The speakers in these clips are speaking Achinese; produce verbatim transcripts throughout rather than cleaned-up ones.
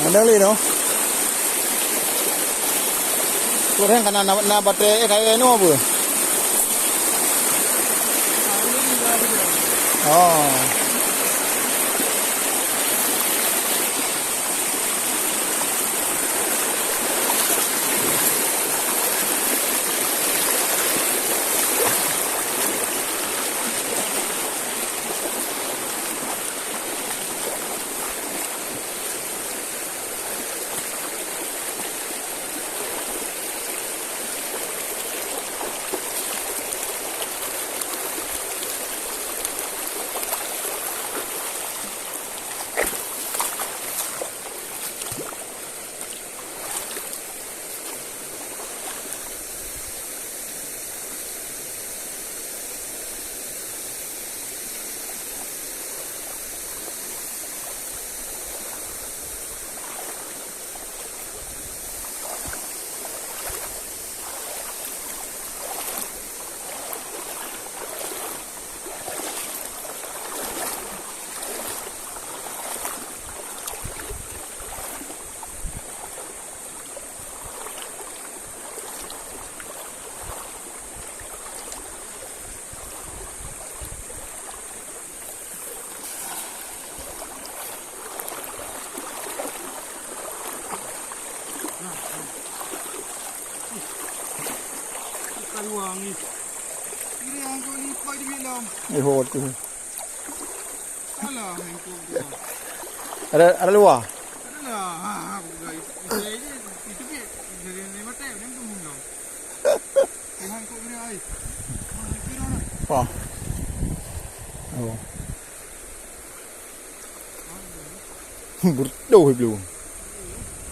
Ada lé noh. Kurang kana na, na batèe, eh, kaya noh apa? Oh. Bukan uang ni. Kira angkut lipat di bilang. Eh, hot tu. Alah, angkut dia. Ada, ada luar? Adalah. Ha, ha, aku dah itu, itu, itu, itu, itu, jadi ni mati, macam tu mungkin. Tuhan kok kena ai. Ha, kira lah. Wah. Oh. Bertuh belum.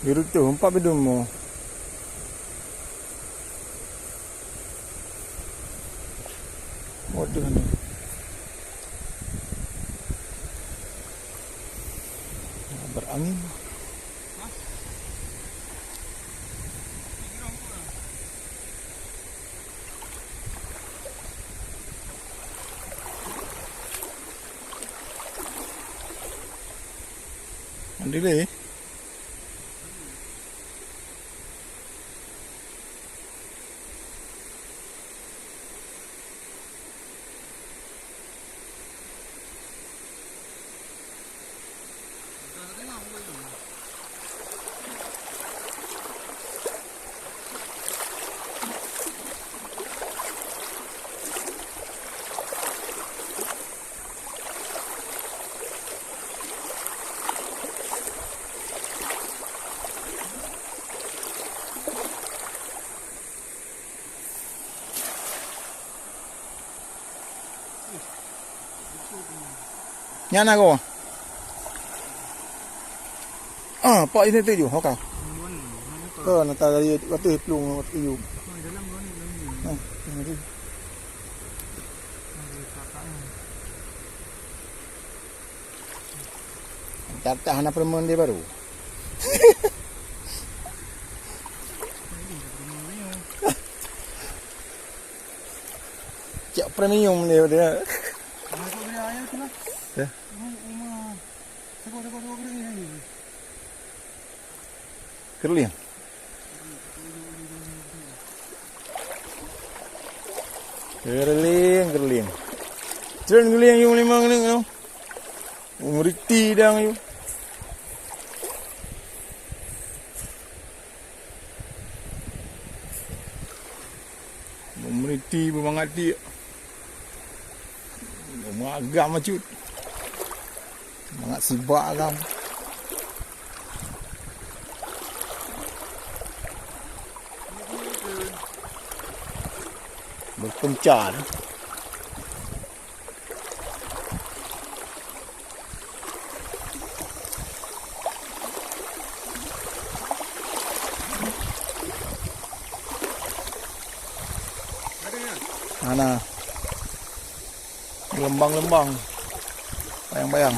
Bertuh empat bedum mo. Waduh ni. Berangin. Mandi deh. Nyan aku. Ah, pak ini tuju, oka. Ke nata dari waktu pelung waktu tuju. Ah, ini. Tah-tah na permen dia baru. Cak premium dia, dia. Ya. Kerling. Kerling, kerling. Tren kerling yum limong ni, no. Umriti dang yum. Umriti, beumangat ti. Umagam acut. Mangat sibak agam. Berpencar. Mana? Leumbang-leumbang. Bayang-bayang.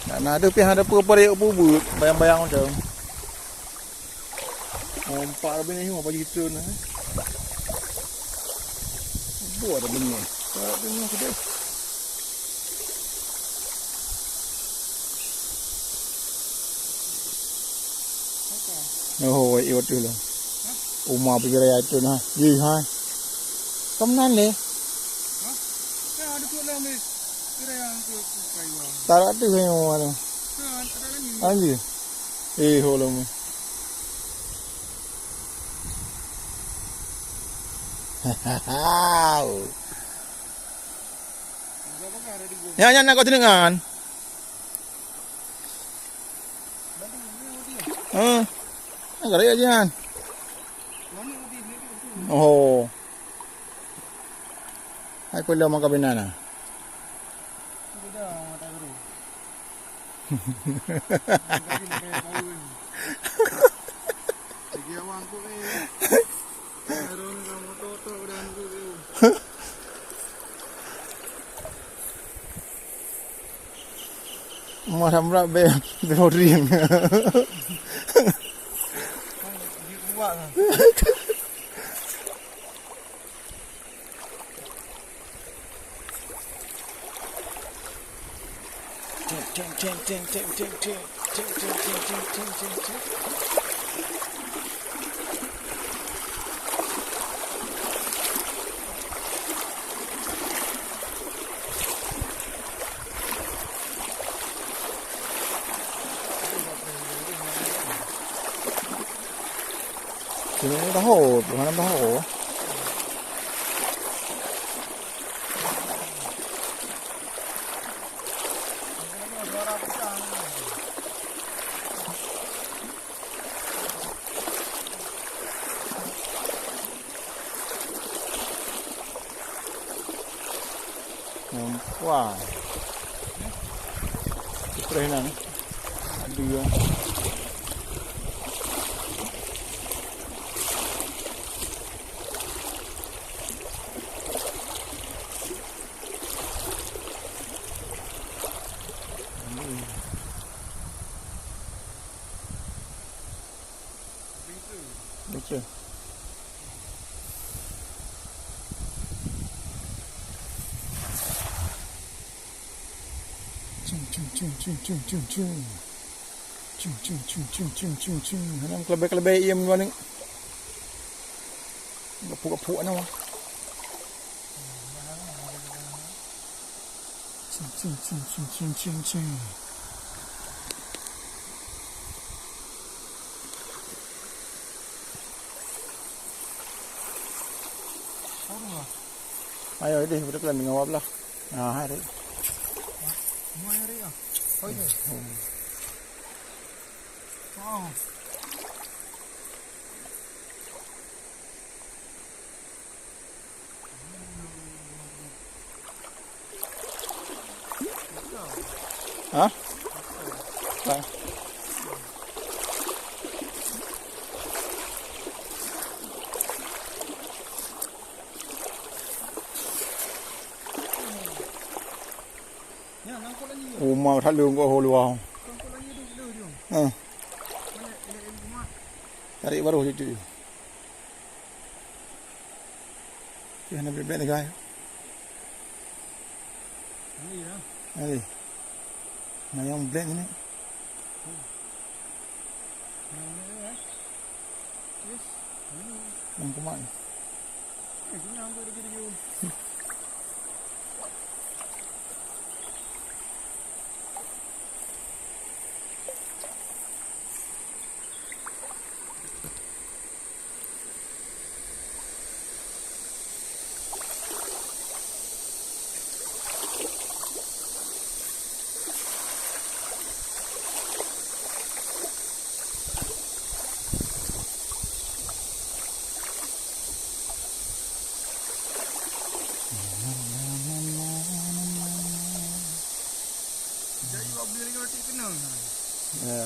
Dan ada pih ada peue-peue peubuet, bayang-bayang macam. Ompak lebih ni, apa gitu nah. Buat ada bunyi. Tak ada bunyi sudah. Oh, wai, iwat tu lah. Uma pibiraya tu nah. Ye, hai. Kam nan le? Tarak tu saya mau mana? Anjir. Eh, ho lama. Nyan, nyan nak kau tengok kan? Hah? Nak kau lihat je kan? Oh. Hai pula makan bina nah. Mah samrat be, be boring. Sini ni tahu, bukan tahu. Nampak. Streh nan. Aduh. Betul. Cung, cung, cung, cung. Cung, cung, cung, cung, cung, cung, cung. Hana keulebeh-keulebeh iem dua ni. Gapuk-gapuk na. Cung, cung, cung, cung, cung, cung, cung. Ayo, ideh, beutôi kan dengan wab lah. Nah, hai, Rik. Semua hari ah. Oh, iya. Hmm. Oh. Hah? Bang. Uma that leueng keu ho luwa. Ha. Tarék baroh cucu. Pih hana bèk-bèk lagèe. Hai. Hai. Nah, nyang black ni. Nyang black ni, eh. Yes. Nyang kumat ni. Eh, tu nyang tu lagi, lagi. Lagi roti kena. Ya.